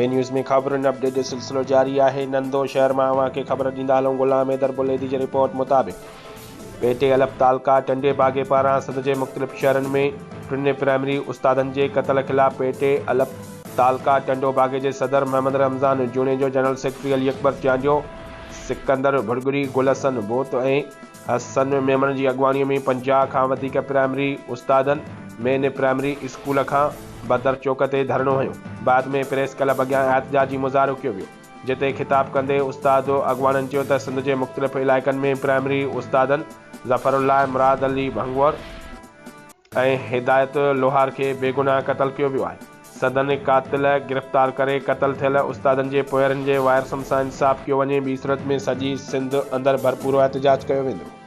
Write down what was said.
اي news ۾ خبرن update جو سلسلو جاري آهي. نندو شهر مان اوهان کي خبر ڏيندا هلون غلام حيدر بليدي جي رپورٽ مطابق پي ٽي الف تعلقه ٽنڊي باگي پاران سنڌ جي مختلف شهرن ۾ ٽن پرائمري استادن جي قتل خلاف پي ٽي الف تعلقه ٽنڊو باگي جي صدر محمد رمضان جوڻيجو، جنرل سيڪريٽري علي اڪبر چانڊيو، سڪندر ڀرڳڙي، گل حسن ڀوت ۽ حسن ميمڻ جي اڳواڻي ۾ 50 کان وڌيڪ پرائمري استادن مين پرائمري اسڪول کان بدر چوڪ تي ڌرڻو هنيو. بعد ۾ پريس ڪلب اڳيان احتجاجي مظاهرو ڪيو ويو، جتي خطاب ڪندي استاد اڳواڻن چيو ته سنڌ جي مختلف علائقن ۾ پرائمري استادن ظفر الله، مراد علي ڀنگور ۽ هدايت لوهار کي بيگناهه قتل ڪيو ويو آهي، سندن قاتل گرفتار ڪري قتل ٿيل استادن جي پوئرن جي وارثن سان انصاف ڪيو وڃي، ٻي صورت ۾ سڄي سنڌ اندر ڀرپور احتجاج ڪيو ويندو.